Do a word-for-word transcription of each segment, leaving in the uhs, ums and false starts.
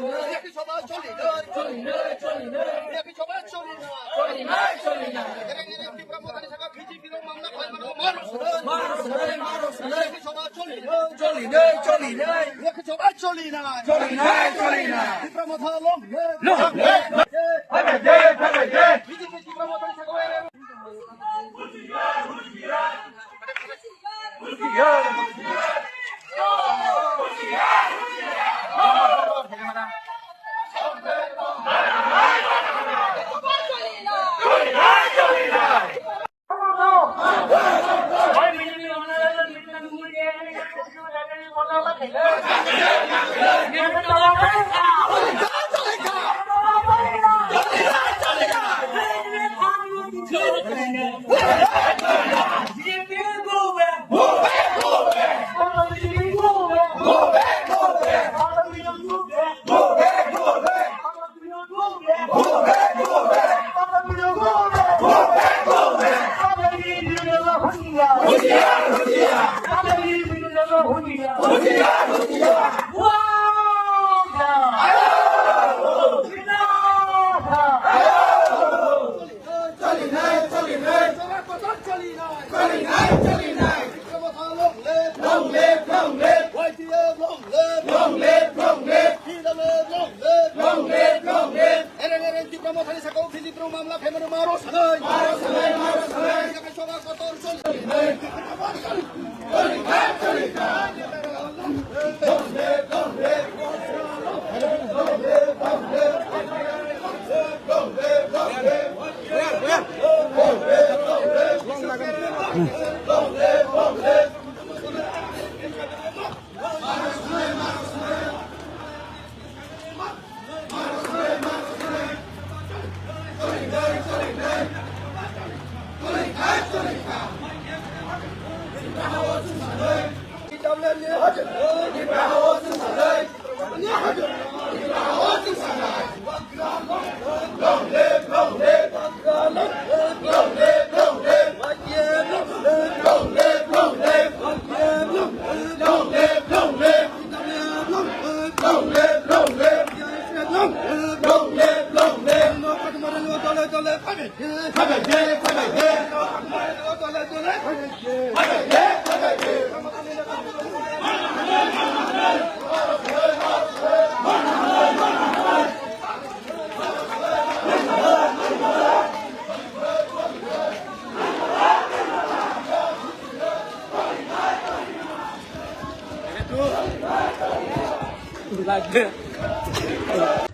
Yakki Sabha choli nai, choli nai, choli nai. Yakki Sabha choli nai, choli nai, choli nai. Ereng ereng Tipra Mothani saka B J P rok mamla khlai mano, maro swnai. Maro swnai, maro swnai. Yakki Sabha choli nai, choli nai, choli nai. Yakki Sabha choli nai, choli nai, choli nai. Tipra Motha long live, long live, long live. Phabai de, phabai de. B J P Tipra Mothani saka ereng. Choli nai, choli nai. Choli nai, choli nai. Long live, long live. Y T F long live. Long live, long live. T W F long live. Long live, long live. Ereng ereng Tipra Mothani saka o B J P rok mamla khaimano maro swnai. Maro swnai, maro swnai. Yakki Sabha kotor choli.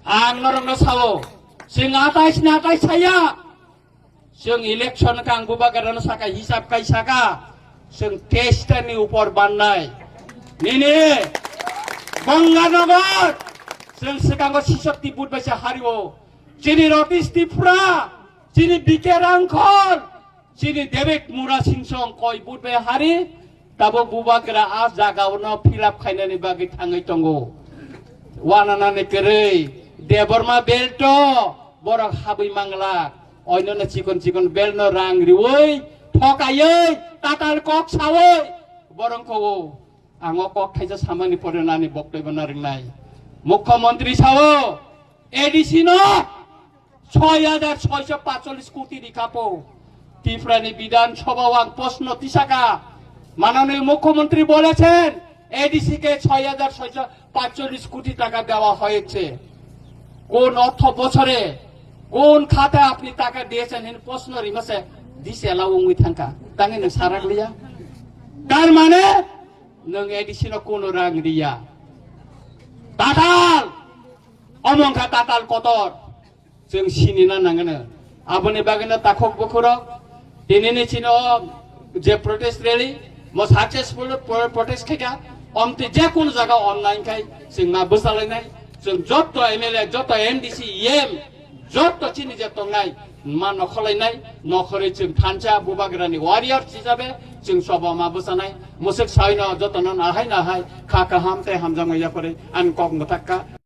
Ang norokno sao, chwng atais ni atais saya. Chwng election kang bubagrano saka hisab kai saka, chwng testa ni upor bannai. Nini Ganganagar, chwng swkango sisok tibut bai se hario. Chini Ratish Tripura, chini B K Rangkhol, chini David Murasing song koi but bai hari, tabuk bubagra a jaga ono fill up khainani bagwi thangwi tongo. Wananani kwrwi, Debbarma belt o borok habwi mangla, oinona chikon chikon belt no rang riwi, thokaiwi, tatal kok sawi, borok ko. Ang o kok thaisa samani pore nani boktoi bo naringnai. Mukhyamantri sao, A D C no soi hajar soiso patchollis koti rikapo. Tripura ni Bidhan Sabha o ang proshno tisaka, মাননীয় মুখ্যমন্ত্রী বলেছেন, A D C কে ছয় হাজার ছয়শো পাঁচচল্লিশ কোটি টাকা দেওয়া হয়েছে। কোন অর্থ বছরে, কোন খাতে আপনি টাকা দিয়েছেন? এই প্রশ্ন রিমাসে দিছে এলা উঙ্গি থাকা। তাঙ্গে নে সারাক লিয়া। তার মানে, nwng A D C no kuno rang riya. Tatal! Omo wngkha tatal kotor. Chwng sinina nangano. Aboni bagwino takhuk bukhurok, tinini chini o je protest rally, mo successful pro-, protest khaikha, omtwi je kuno jaga online khai, chwng ma bwchalainai, chwng jotto M L A, jotto M D C, E M, jotto chini je tongnai, ma nokholainai, nokhorwi chwng thansa bubagrani warrior hisabe chwng sobo ma bwchanai, mwswk saino jotono nahai nahai kha kaham tei hamjakma yaphari ani kok mwthakka,